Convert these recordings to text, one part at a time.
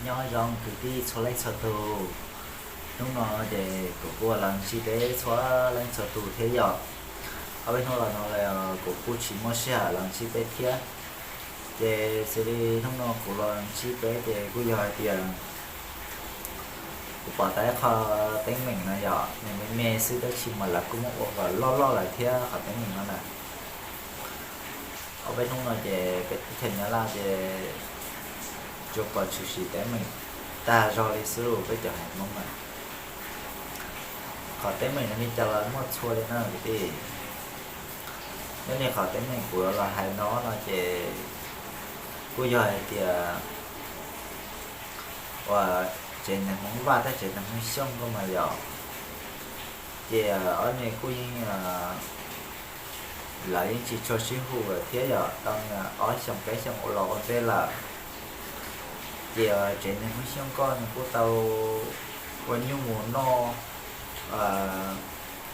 Nyob zoo kwv tij txhua leej txhua tus, hnub no ces kuv kuj los ntsib peb txhua leej txhua tus thiab yom. Ob peb hnub los no kuv kuj tsis muaj sij hawm los ntsib peb thiab, ces xws li hnub no kuv los ntsib peb ces kuj yog hais tias kuv pom tau ib qho teeb meem no yom, nws me me xwb tab sis mas lawv kuj muab ua kom loj loj lawm thiab qhov teeb meem no na. Ob peb hnub no ces peb teb chaws Nyab Laj ces tsuas pom tshwm sim teeb meem tag zog li xwb los peb cov haiv Hmoob na. Qhov teeb meem no li cas los muaj txhua li na kwv tij. Nyob li qhov teeb meem kuv los hais no no ces kuj yog hais tias uas tsev neeg Hmoob Vaj thiab tsev neeg Hmoob Xyooj ko mas yom, ces ob nws kuj yeej lawv yeej tsis tshua sib hu lawm thiab yom, tau ob xyoos peb xyoos ua los ua ntej lawm. Ces tsev neeg Hmoob Xyooj ko nws kuj tau ua nyuj mus noj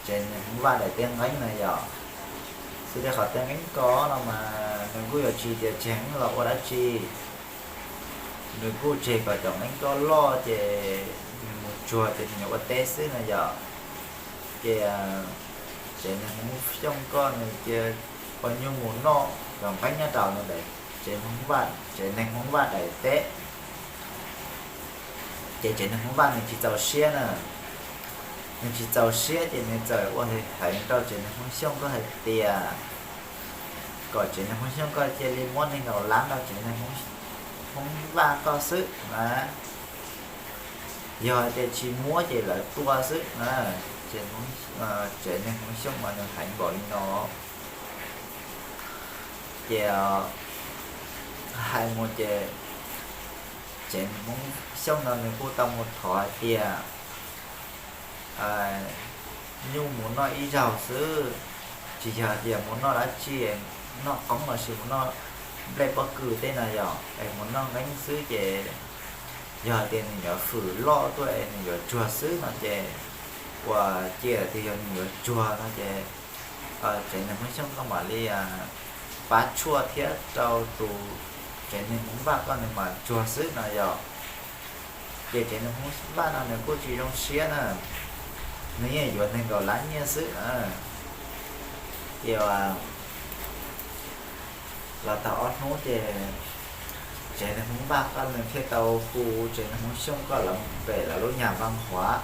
tsev neeg Hmoob Vaj daim teb nqeeb na yom. Xws li qhov teb nqeeb ko no mas nws kuj yuav tsis tias tseg nqeeb los ua dab tsi, nws kuj tseg kom cov nqeeb ko loj ces nws mus tsuag ces nws yuav ua teb xwb no yom. Ces tsev neeg Hmoob Xyooj ko nws cia ua nyuj mus noj cov nqeeb nyob rau ntawm tsev Hmoob Vaj, tsev neeg Hmoob Vaj daim teb. Ces tsev neeg Hmoob Vaj nws tsis txaus siab na, nws tsis txaus siab ces nws txawm ua heev rau tsev neeg Hmoob Xyooj ko hais tias kom tsev neeg Hmoob Xyooj ko cia li muab nees nkaum lab rau tsev neeg Hmoob Vaj ko xwb na. Yog hais tias tsis muab ces lawv tua xwb na. Tsev neeg Hmoob Xyooj mas nws heev npaum li no. Ces hais mus ces tsev neeg Hmoob Xyooj no nws kuj tau mus thov hais tias nyuj mus noj ib zaug xwb, tsis yog tias mus noj dab tsi, noj qoob los sis mus noj nplej pob kws tej no yom, es mus noj nqeeb xwb ces yog tias nws yuav fwm loj tuaj es nws yuav tsuag xwb no ces uas cia tias yog nws yuav tsuag no ces tsev neeg Hmoob Xyooj koj mam li pab tshuaj thiab rau tus tsev neeg Hmoob Vaj koj nws mam tsuag xwb no yom. Ces tsev neeg Hmoob Vaj no nws kuj tsis zoo siab na, nws yeej yuav nees nkaum lab nyiaj xwb na. Ces los tau ob hnub ces tsev neeg Hmoob Vaj koj nws thiaj tau hu tsev neeg Hmoob Xyooj koj lawv mus pem lawv lub nyag Vaj Huav,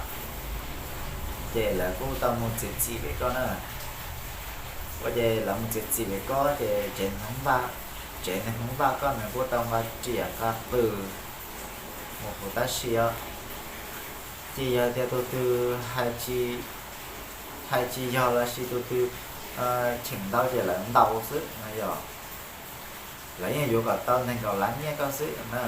ces lawv kuj tau mus txiav txim pem koj na. Ua ces lawv mus txiav txim pem koj ces tsev neeg Hmoob Vaj, tsev neeg Hmoob Vaj koj nws kuj tau nqa riam nqa qws mus huv tab sis os, ces yog tias tus twg hais tsis yog los sis tus twg cheem ntau ces lawv ntaus xwb no yom. Lawv yeej yuav kom tau nees nkaum lab nyiaj koj xwb na.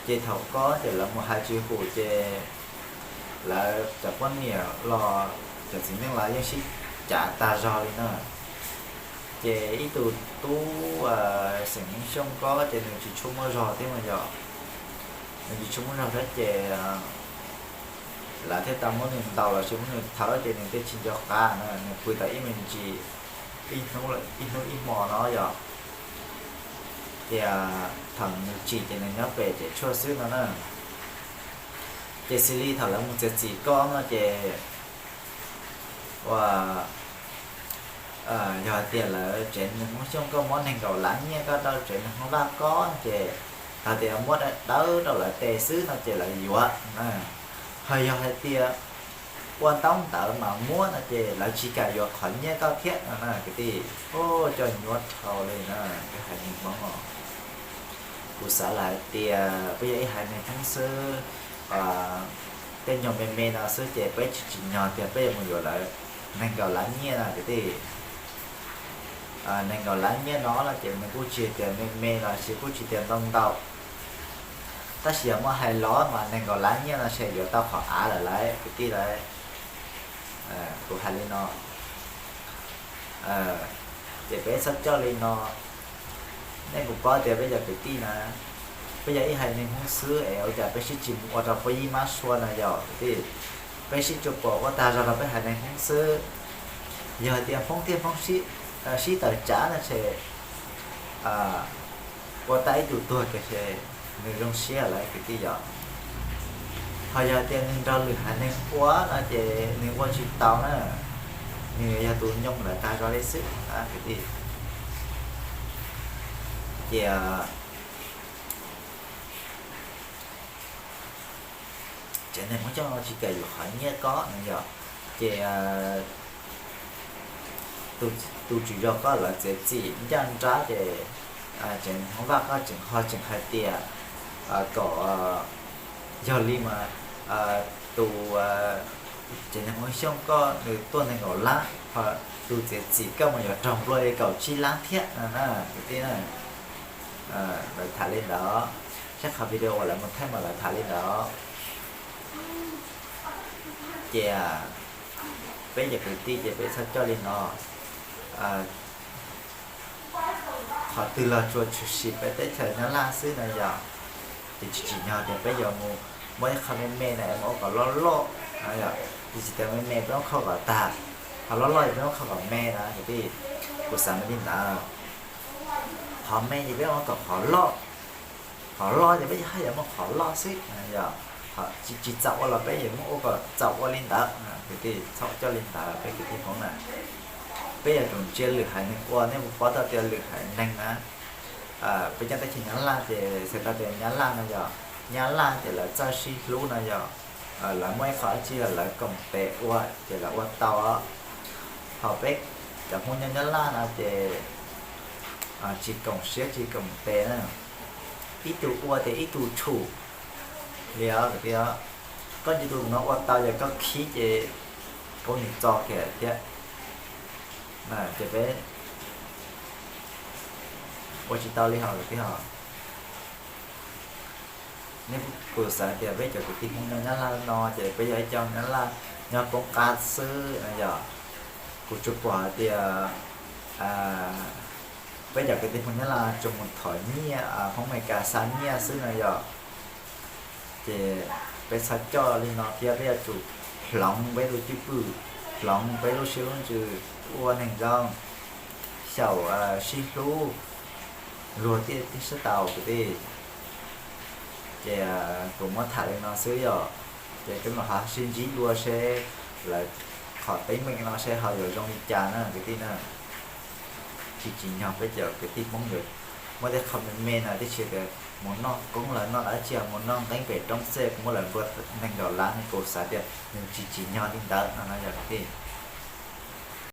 Ces thaum koj ces lawv mus hais tsis hum ces lawv cov poj niam los cov txiv neej los yeej sib cav tag zog li na. Ces ib tug tub xeem Hmoob Xyooj koj ces nws tsis tshua muaj zog thiab mas yog, nws tsis tshua muaj zog thiab ces lawv thiaj tau muab nws ntaus los sis muab nws thawb ces nws thiaj tsis nco qab na, nws pw tau ib me ntsis, ib hnub ib hmo no yom. Ces thaum nws tsim ces nws nyob pem cem tshuaj xwb no na. Ces xws li thaum lawv mus txiav txim koj no ces ua yog hais tias lawv tsev neeg Hmoob Xyooj koj muab nees nkaum lab nyiaj koj rau tsev neeg Hmoob Vaj koj ces thaum tias muab dawb rau lawv tes xwb no ces lawv yuav na. Ho yog hais tias ua ntaub ntawv mas muab no ces lawv tsis kam yuav qhov nyiaj koj thiab no na kwv tij. Coj nyuaj dhau li na, peb haiv neeg Hmoob os. Kuv xav lawm hais tias peb yog ib haiv neeg Hmoob xwb, tej nyuag me me no xwb ces peb tsis tsim nyog tias peb yuav mus yuav lawv nees nkaum lab nyiaj no kwv tij. Nees nkaum lab nyiaj no no ces nws kuj tsis tias me me los sis kuj tsis tias ntau ntau, tab sis yog muab hais los mas nees nkaum lab nyiaj no ces yuav tau qhov av lawm lauj kwv tij lauj. Kuv hais li no, ces peb txhob coj li no. Nej kuj paub tias peb cov kwv tij na, peb yog ib haiv neeg Hmoob xwb es ua cas peb sib tsis mus ua rau puab yib mab sua no yog kwv tij. Peb sib tsuas pom ua tag zog rau peb haiv neeg Hmoob xwb. Yog hais tias Hmoob thiab Hmoob sib tawm tsam no ces ua tau ib tug tuag kiag ces Nws zoo siab lawm kwv tij yom. Ho yog tias nws nrog lwm haiv neeg ua no ces nws ua tsis tau na, nws yog tus nyoo lawv tag zog li xwb kwv tij. Ces tsev neeg muab coj tsis kam yus qhov nyiaj koj no yom, ces tus tswv zos koj lawv txiav txim ncaj nrab ces tsev neeg Hmoob Vaj koj tseem ho tseem hais tias kom yog li mas tus tsev neeg Hmoob Xyooj koj nws tuaj nees nkaum lab, ho tus txiav txim koj mas yuav raug nplua li kaum tsib lab thiab no na kwv tij na. Lawv tham li ntawd, saib qhov video uas lawv mus thaij mas lawv tham li ntawd. Ces peb cov kwv tij ces peb txhob coj li no. Qhov twg los tsuas tshwm sim peb teb chaws Nyab Laj xwb no yom. Ces tsis tsim nyog tias peb yuav mus muab ib qho me me na es mus ua kom loj loj no yom. Ces tsis tias me me peb muab kho kom tag, qhov loj loj ces peb muab kho kom me na kwv tij. Kuv xav li ntawd, qhov me ces peb muab kom qhov loj, qhov loj ces peb haj yam muab qhov loj xwb yom. Tsis txaus ua los peb yuav muab ua kom txaus ua li ntawd kwv tij. Txhob coj li ntawd peb kwv tij Hmoob na. Peb yuav tsum ntsia lwm haiv neeg ua, nej puas paub tau tias lwm haiv neeg na, peb cov teb chaws Nyab Laj ces txhais tau tias Nyab Laj no yog, Nyab Laj ces lawv txawj sib hlub no yog, lawv muaj ib qho dab tsi los lawv koom tes ua ces lawv ua tau. Ho peb cov Hmoob nyob Nyab Laj no ces tsis koom siab tsis koom tes na, ib tug ua ces ib tug tshum li os kwv tij. Koj ntsia tus no ua tau ces koj khib ces poob nws txo kiag thiab. Ces peb ua tsis tau li hos kwv tij hos. Nej, kuv xav tias peb cov kwv tij Hmoob nyob Nyab Laj no ces peb yog ib co Nyab Laj nyob poob qab xwb no yog. Kuv tsuas pom hais tias peb cov kwv tij Hmoob Nyab Laj tsuas mus thov nyiaj Hmoob Amelikas xa nyiaj xwb no yog. Ces peb txhob coj li no thiab, peb yuav tsum hloov peb tus cwj pwm, hloov peb lub siab lub ntsws, ua neeg zoo, xyaum sib hlub, luag tiaj sab tau kwv tij. Ces kuv muab tham li no xwb yom. Ces peb mam ho sib ntsib dua seb lawv qhov teeb meem no seb ho yuav zoo li cas na kwv tij na. Tsis tsim nyog peb cov kwv tij Hmoob yuav muab tej qho me me no, tiam sis tias mus noj koob los noj dab tsi, mus noj nqeeb pem roob xwb kuj muab lawv nplua nees nkaum lab ne, kuv xav tias nws tsis tsim nyog li ntawd no no yog kwv tij.